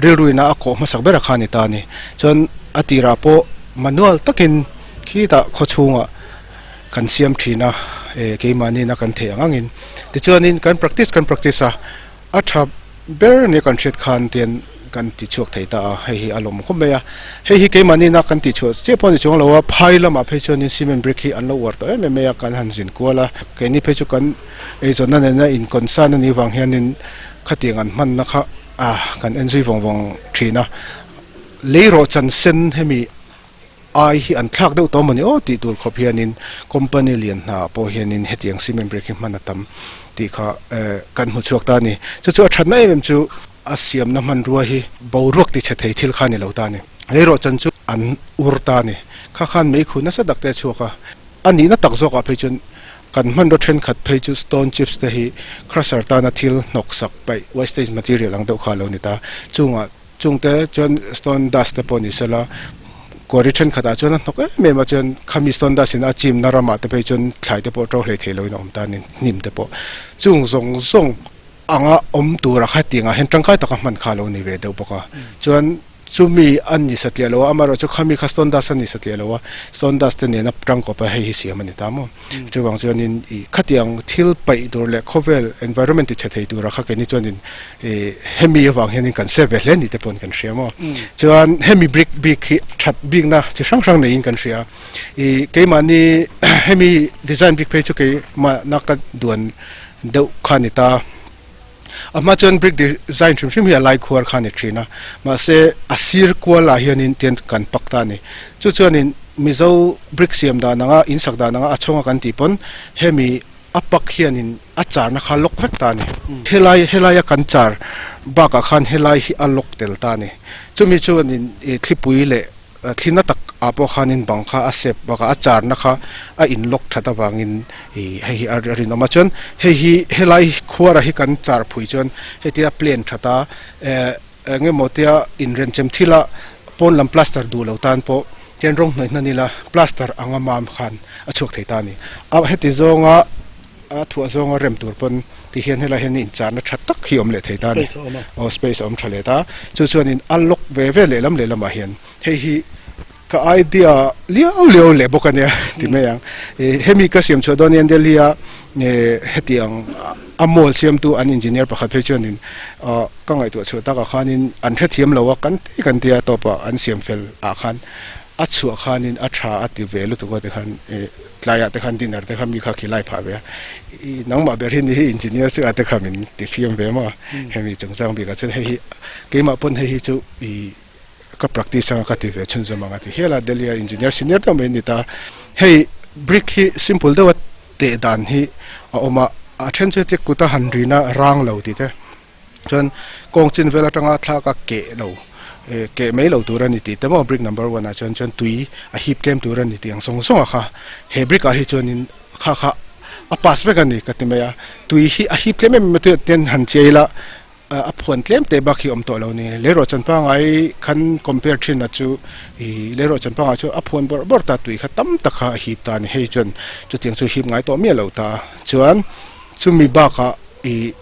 rilruina a kawh hmasak ber a kha ni ta a ni. Chuan a tirah pawh manual takin khitah khawchhungah kan siam thin a, keimahniin a kan theih ang angin. Tichuanin kan practice kan practice a. A tha ber nia kan hriat khan tian kan ti chhuak thei ta a, hei hi a lawm khawp mai a. Hei hi keimahni na kan tih chhuah chiah pawh a ni chuang lo a, phai lamah phei chuanin cement brick hi an lo uar tawh em em mai a, kan han zin kual a. Keini phei chu kan eizawnna nena in concern a nih vang hianin khatiang an hmanna kha kan en zui vawng vawng thin a. Leirawh chan sen hemi ai hi an thlak deuh tawh mawni aw tih tur khawp hianin company lian hna pawh hianin hetiang cement brick hi hman a tam tih kha kan hmu chhuak ta a ni. Chu chu a thatna em em chu a siamna hmanrua hi boruak ti chhe thei thil kha a ni lo ta a ni. Leirawh chan chu an ur ta a ni. Kha khan meikhu nasa tak te a chhuak a, a nihna tak zawkah phei chuan kan hmanraw thenkhat phei chu stone chips te hi crusher tana thil hnawk sak paih wastage material ang deuh kha a lo ni ta. Chungah Chungte chuan stone dust te pawh ni sela, quarry thenkhatah chuan a hnawk em em a, chuan khami stone dust in a chimna ramah te phei chuan thlai te pawh to hlei thei loin a awm ta a ni, hnim te pawh. Chung zawng zawng anga awm tura kha tiangah hian tangkai taka hman kha a lo ni ve deuh bawk a. Chuan chumi a ni satliah lo a, amaherawhchu chu khami kha stone dust a ni satliah lo a, stone dust te nena tangkawp a hei hi siam a ni ta maw. Chuvang chuanin ih khatiang thil paih tur leh khawvel environment ti chhe thei tura kha keini chuanin ih hemi avang hianin kan save ve hle ni te pawhin kan hria maw. Chuan hemi brick bik hi that bikna chi hrang hrang neiin kan hria. Ih keimahni hemi design bik phei chu keimahna ka duan deuh kha a ni ta. A hma chuan brick design hrim hrim hi a lai khuar kha a ni thin a, mahse a sir kual ah hianin tian kan pak ta a ni. Chu chuanin Mizo brick siam dan anga in sak dan anga a chhawng a kan tih pawn hemi a pak hianin a charna kha lock vek ta a ni. Helai helaia kan char bakah khan helai hi a lock tel ta a ni. Chumi chuanin ih thlipui leh thlina tak ah pawh khanin bang kha a sep bakah a charna kha a in lock that avangin ih hei hi a rinawm a. Chuan hei hi helai khuara hi kan char phui chuan hetia plane that a eh Eng emaw tia inrenchem thila pawn lam plaster duh lo tan pawh hian rawng hnawih hnan ila plaster anga mam khan a chhuak thei ta a ni. A heti zawnga a thuah zawnga rem tur pawn ti hian helai hian incharna tha tak hi a awm leh thei ta a ni. Aw space a awm tha leh ta. Chu chuanin a lock ve ve lehlam lehlamah hian hei hi ka idea liau liau leh bawk a nia ti mai ang. Hemi ka siam chhuah dawn hian Delhi a heti ang a mall siamtu an engineer pakhat phei chuanin ka ngaihtuah chhuah takah khanin an hrethiam lo a kan ti kan tia tawpah an siam fel ah khan a chhuah khanin a tha a ti ve lutuk a tikhan tlaiah te khan dinner te kha mi kha khilai phah ve a nangmah ber hi ni hi engineer chu a te kha min ti fiam ve maw hemi chungchang bikah chuan hei hi keimah pawn hei hi chu ih Ka practice anga ka ti ve chhunzawm ang a ti hial a, Delhi a engineer senior deuh mai a ni ta. Hei brick hi simple deuha teh dan hi a awm a, a then chu heti kuta han rina rang lo tih te chuan kawng chin vel atanga thlak a keh lo eh keh mai lo tur a ni tih te maw brick number one ah chuan chuan tui a hip tlem tur a ni tih ang zawng zawng a kha he brick ah hi chuanin kha kha a pass vek a ni ka ti mai a, tui hi a hip tlem em em a tui ah ten han chiai ila. A phuan tlem teh bak hi awm tawh lo ni. Leirawhchan pangngai khan compare thin a chu ih leirawhchan pangngai chu a phuan bawrh bawrh ta tui kha tam tak kha a hip ta a ni. Hei chuan chutiang chu hip ngai tawh miah lo ta. Chuan chumi bakah ih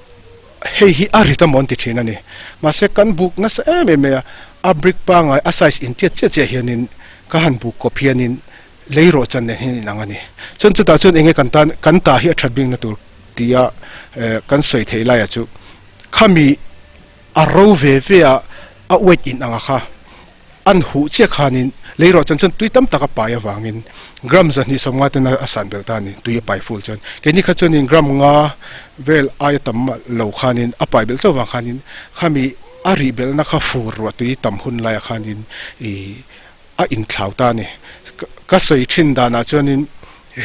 hei hi a rit amaw an ti thin a ni. Mahse kan buk nasa em em mai a, a brick pangngai a size intiat chiah chiah hianin ka han buk kawp hianin leirawhchan nen hian inang a ni. Chuan chutah chuan enge kan tan kan ta hi a that bikna tur tia kan sawi theih laiah chu khami a ro ve ve a a weight in anga kha an huh chiah khanin leirawhchan chuan tui tam tak a pai avangin gram 250 ten a san belh ta a ni tui a pai full chuan keini kha chuanin gram nga vel aia tam lo khanin a pai belh chauh vang khanin khami a rih belhna kha fur ruah tui tam hun laiah khanin ih a inthlau ta a ni. Ka sawi thin danah chuanin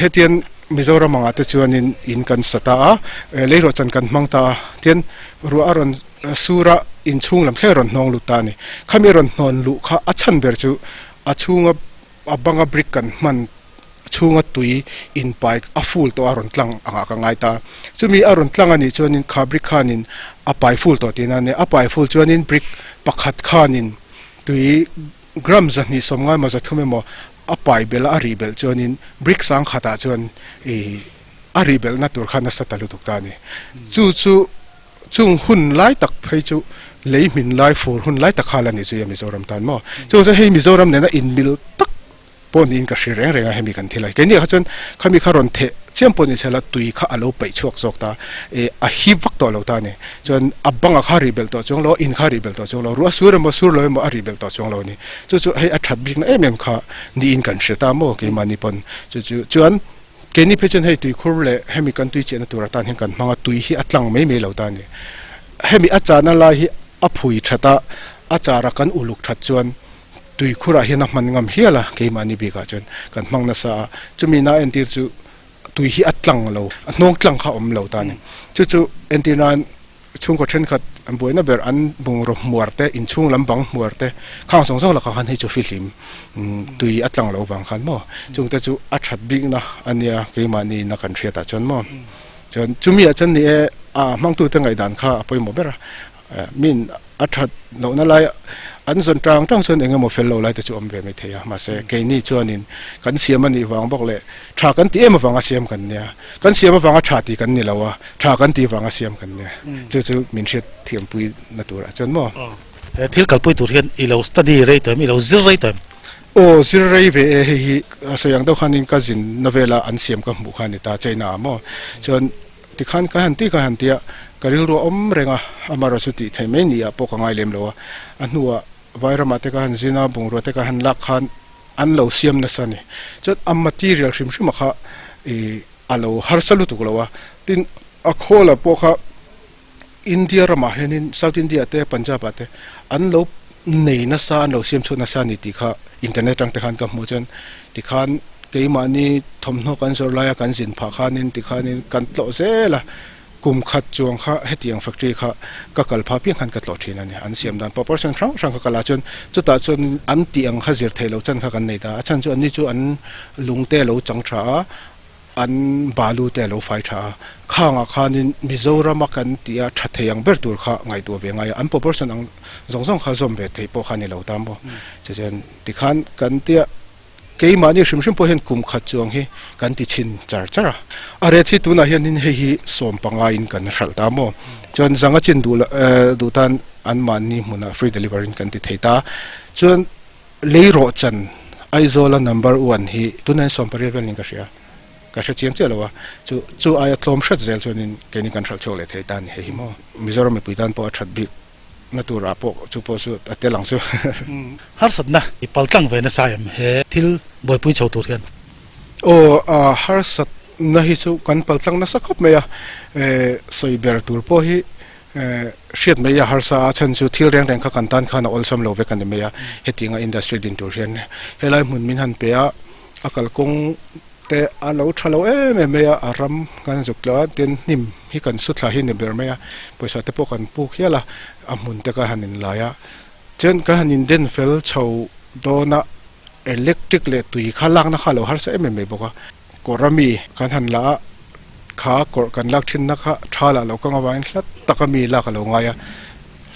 hetian Mizoram angah te chuanin in kan sa ta a, leirawhchan kan hmang ta a, tian ruah a rawn sur a, inchhung lam thleng a rawn hnawng lut ta a ni. Khami a rawn hnawn luh kha a chhan ber chu a chhunga a banga brick kan hman chhunga tui inpai a full tawh a rawn tlang angah ka ngai ta. Chumi a rawn tlang a nih chuanin kha brick khanin a pai full tawh tihna a ni. A pai full chuanin brick pakhat khanin tui Gram 250 emaw 300 emaw a pai belh a, a rih belh chuanin brick sang khatah chuan ih a rih belhna tur kha nasa ta lutuk ta a ni. Chu chu chung hun lai tak phei chu lei hmin lai fur hun lai tak kha la ni zui a Mizoram tan maw. Chu chu hei Mizoram nena inmil tak pawh niin ka hre reng reng a hemi kan thil a. Keini kha chuan khami kha rawn theh chiam pawh ni sela tui kha a lo paih chhuak zawk ta e a hip vak tawh lo ta a ni. Chuan a banga kha rih belh tawh chuang lo, in kha rih belh tawh chuang lo, ruah sur emaw sur lo emaw a rih belh tawh chuang lo a ni. Chu chu hei a that bikna em em kha niin kan hre ta maw keimahni pawn. Chu chu chuan keini phei chuan hei tuikhur leh hemi kan tui chiahna tur atan hian kan hmang a, tui hi a tlang mai mai lo ta a ni. Hemi a chahna lai hi a phui that a, a chara kan uluk that chuan Tuikhurah hian a hman ngam hial a, keimahni bikah chuan kan hmang nasa a, chumi na entir chu tui hi a tlang lo, a hnawng tlang kha a awm lo ta a ni. Chu chu entir nan chhungkaw thenkhat an buaina ber an bungraw hmuar te, inchhung lam bang hmuar te khang zawng zawng lakah khan hei chu fihlim tui a tlang lo vang khan maw, chungte chu a that bikna a nia keimahni na kan hriatah chuan maw. Chuan chumi ah chuan ni e a hmangtute ngaihdan kha a pawimawh ber a, Min a that lohna lai an zawn tang tang chuan eng emaw fel lo lai te chu awm ve mai thei a, mahse keini chuanin kan siam a nih vang bawk leh tha kan ti em avanga siam kan nia, kan siam avanga tha ti kan ni lo a, tha kan ti vanga siam kan nia, chu chu min hriat thiampui na turah chuan maw. Thil kalpui tur hian i lo study rei tawh em, i lo zir rei tawh em? Aw zir rei ve e, hei hi a sawi ang deuh khanin ka zin na vela an siam ka hmuh kha a ni ta China ah maw, chuan Tikhan ka han ti ka han tia, ka rilru a awm reng a, amaherawh chu tih theih mai ni ah pawh ka ngai lem lo a. A hnuah Vairamah te ka han zin a, bungrua te ka han lak khan an lo siam nasa a ni. Chuan a material hrim hrim a kha ih a lo harsa lutuk lo a, tin a khawla pawh kha India ramah hianin South India te Punjab ah te an lo nei nasa an lo siam chhuah nasa a ni tih kha internet atang te khan ka hmuh chuan tikhan. Keimahni thawmhnaw kan zawrh laia kan zin phah khanin tikhanin kan tlawh zel a, kum khat chuang kha hetiang factory kha ka kal phah piang khan ka tlawh thin a ni. An siam dan proportion hrang hrang kha kal ah chuan chutah chuan an tih ang kha zir theih loh chan kha kan nei ta a, a chhan chu anni chu an lungte a lo chang tha a, an balu te a lo fai tha a, khangah khanin Mizorama kan tih a tha thei ang ber tur kha ngaihtuah ve ngai a, an proportion ang zawng zawng kha zawm ve theih pawh kha a ni lo ta maw? Chuchuan tikhan kan tia. Keimahni hrim hrim pawh hian kum khat chuang hi kan ti chhin char char a. A ret hi tunah hianin hei hi 15 in kan hralh ta maw? Chuan zanga chin duh duh tan anmahni hmunah free delivery in kan ti thei ta. Chuan lei rawh chan Aizawla number one hi tunah hian 18 vel niin ka hria. Ka hre chiang chiah lo a. Chu chu aia tlawm hret zel chuanin keini kan hralh chhuak leh thei ta a ni hei hi maw? Mizoram mipui tan pawh a that bik. Na turah pawh chu pawh chu a tel ang chu. Harsatna i paltlang ve nasa em he thil buaipui chho tur hian? Aw, harsatna hi chu kan paltlang nasa khawp mai a, sawi ber tur pawh hi hriat mai a harsa a, chhan chu thil reng reng kha kan tan khan a awlsam lo vek a ni mai a, hetianga industry din tur hian helai hmun min han pe a, a kalkawng te a lo tha lo em em mai a, a ram kan zuk tla a, tin hnim hi kan su thla hi ni ber mai a, pawisa te pawh kan puk hial a, a hmun te ka han inlai a, chuan ka han inden fel chho dawn a, electric leh tui kha lakna kha a lo harsa em em mai bawk a, kawr a mi kan han la a, kha kawrh kan lak thinna kha tha lah lo kang avangin hla taka mi lak a lo ngai a.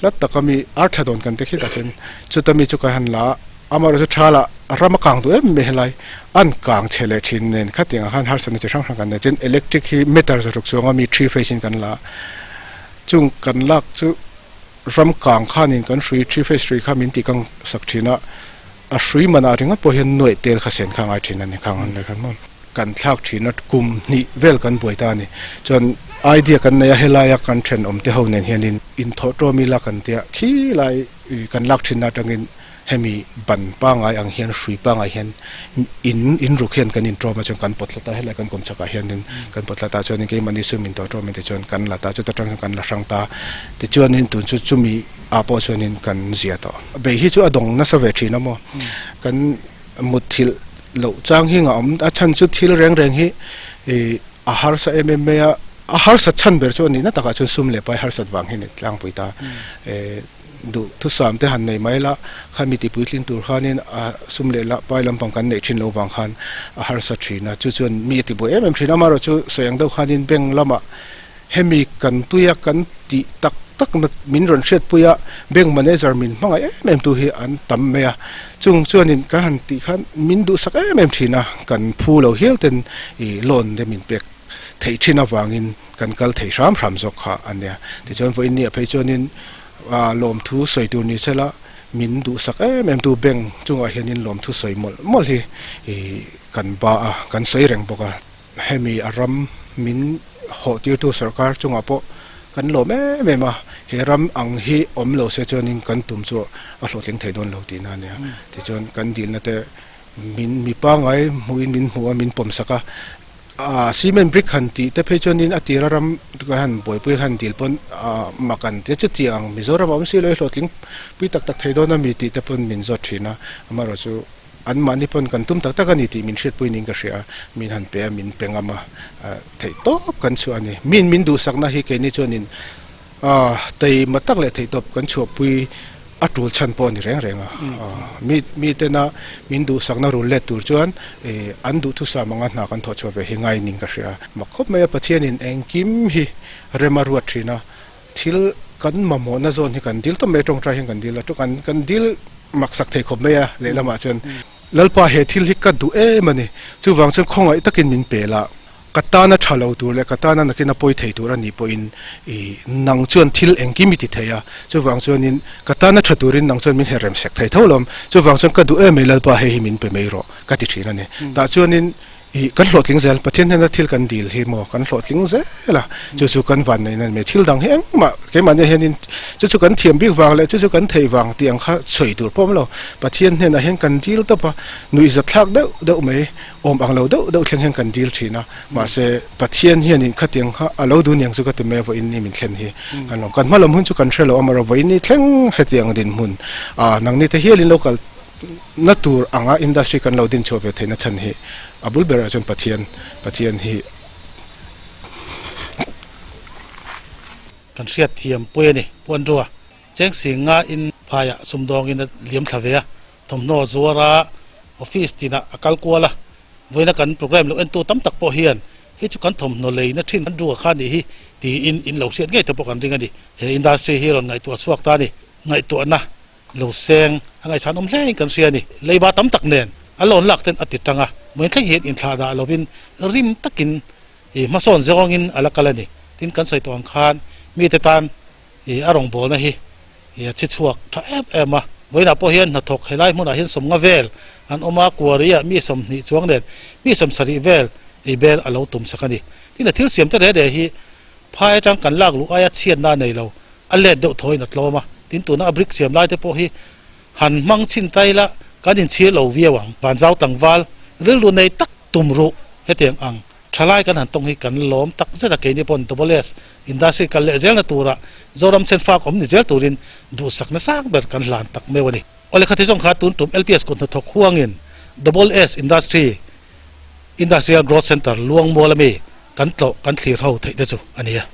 Hla taka mi ar tha dawn kan ti khi takin chuta mi chu kan han la a, amaherawhchu tha lah ram a kang duh em mai helai, an kang chhe leh thin nen khatiang ah khan harsatna chi hrang hrang kan nei chuan electric hi meter zaruk chuanga mi three phase in kan la a, chung kan lak chu ram kang khanin kan hrui three phase hrui kha min tih kang sak thin a, a hrui manah ringawt pawh hian nuaih tel kha sen kha a ngai thin a ni khang han leh khan maw. Kan thlak thin a, kum hnih vel kan buai ta a ni. Chuan idea kan nei a, helaia kan thenawm te ho nen hianin inthawh tawm ila kan tia khi lai kan lak thinna atangin hemi ban pangai ang hian hrui pangai hian in in ruk hian kan intawm a chuan kan pawt hlat a, helai kan kawm chhakah hianin kan pawt hlat a chuanin keimahni sum intawh tawm in tichuan kan la ta, chuta tang hian kan la hrang ta. Tichuanin tun chu chumi ah pawh chuanin kan zia tawh. Bei hi chu a dawng nasa ve thin a maw? Kan mutthilh loh chang hi nga awm a chhan chu thil reng reng hi ih a harsa em em mai a a harsat chhan ber chu a nihna takah chuan sum leh pai harsat vang hi a ni tlangpui ta eh duh thusam te han nei mai la khami ti puitling tur khanin a sum leh la pai lampang kan neih thin loh vang khan a harsa thin a chu chuan mi a ti buai em em thin a amaherawhchu sawi ang deuh khanin bank lamah Hemi kan tuia kan tih tak tak na min rawn hriatpui a, bank manager min hmangaih em em tu hi an tam mai a, chung chuanin kan han tih khan min duhsak em em thin a, kan phu lo hial ten ih loan te min pek theih thin avangin kan kal thei hram hram zawk kha a nia. Tichuan vawiin ni ah phei chuanin ah lawmthu sawi tur ni sela min duhsak em em tu bank chungah hianin lawmthu sawi mawlh mawlh hi ih kan ba a, kan sawi reng bawk a. Hemi a ram min hawh tirtu sorkar chungah pawh kan lawm em em a, he ram ang hi awm lo se chuanin kan tum chu a hlawhtling thei dawn lo tihna a nia. Tichuan kan dilna te min mi pangngai hmuhin min hmu a, min pawm sak a, aa cement brick han tih te phei chuanin a tira ram kan han buaipui han dil pawn aa mak an ti a, chutiang Mizoram a awm si lo i hlawhtling pui tak tak thei dawn a mi tih te pawn min zawt thin a, amaherawhchu An mahni pawn kan tum tak tak a ni tih min hriatpui niin ka hria a, min han pe a, min pe ngam a, theih tawp kan chhuah a ni. Min min duhsakna hi keini chuanin teima tak leh theih tawp kan chhuahpui a tul chhan pawh a ni reng reng a. Mi mitena min duhsakna rul let tur chuan an duhthusam anga hna kan thawh chhuah ve hi ngai niin ka hria a. Mak khawp mai a, Pathianin engkim hi rem a ruat thin a, Thil kan mamawhna zawn hi kan dil tawp mai a, tawngtai hian kan dil a, kan kan dil maksak thei khawp mai a lehlamah chuan Lalpa he thil hi ka duh em a ni, chuvang chuan khawngaih takin min pe la, ka tana tha lo tur leh ka tana nakin a pawi thei tur a nih pawhin i nang chuan thil engkim i ti thei a, chuvang chuanin ka tana tha turin nang chuan min her rem sek thei tho lawm, chuvang chuan ka duh em mai Lalpa hei hi min pe mai rawh ka ti thin a ni. Tah chuanin Ih, kan hlawhtling zel, Pathian hnena thil kan dil hi maw kan hlawhtling zel a, chu chu kan van neihna a ni mai. Thil dang hi engmah keimahni hianin chu chu kan thiam bik vang leh chu chu kan theih vang tih ang kha sawi tur pawh a awm lo. Pathian hnenah hian kan dil tawp a, nuihzat thlak deuh deuh mai, awm ang lo deuh deuh thleng hian kan dil thin a, mahse Pathian hianin khatiang kha a lo dun ang chu ka ti mai a, vawiin ni min thlen hi kan lawm. Kan hma lam hun chu kan hre lo a, amaherawh vawiin ni thleng hetiang dinhmun, ah nangni te hialin lo kal. na tur anga industry kan lo din chhuah ve theihna chhan hi a bul berah chuan Pathian Pathian hi Kan hriat thiam pui a ni. Pu Andrew-a cheng sing nga in phaiah sumdawngin a liam thla ve a, thawmhnaw zuara office tinah a kal kual a, vawiina kan program lo entu tam tak pawh hian hei chu kan thawmhnaw leina thin Andrew-a kha nih hi tiin in lo hriat ngei te pawh kan ring a ni. He industry hi rawn ngaihtuah chhuak ta a ni. Ngaihtuahna lo seng a ngaihchhan awm hle in kan hria a ni. Leiba tam tak nen a loan lak ten a ti tang a, vawiin thleng hian inthlah dah lovin rim takin I hmasawn zawngin a la kal a ni. Tin, kan sawi tawh ang khan mite tan i a rawngbawlna hi i a chhi chhuak tha em em a. Vawiinah pawh hian hnathawk helai hmunah hian sawmnga vel an awm a, kuari-ah mi 20 chuang nen mi 70 vel ei bel a lo tum sak a ni. Tin, a thil siam te reh reh hi phai atang kan lak luh aia chhiatna a nei lo, a let deuh thawiin a tlawm a. Tin, tuna a brick siam lai te pawh hi han hmang chhin ta ila kan inchhir lo viau ang. Vanzau tlangval rilru nei tak tum ruh hetiang ang Thalai kan han tawng hi kan lawm tak zet a, keini pawn Double S Industry kal leh zelna tura Zoram chhenfak awm ni zel turin duhsak nasa ber kan hlan tak meuh a ni. Awle kha thizawng kha tun tum LPS kut hnathawk huangin Double S Industry Industrial Growth Centre Luangmual ami kan tlawh kan thlir ho theih te chu a ni a.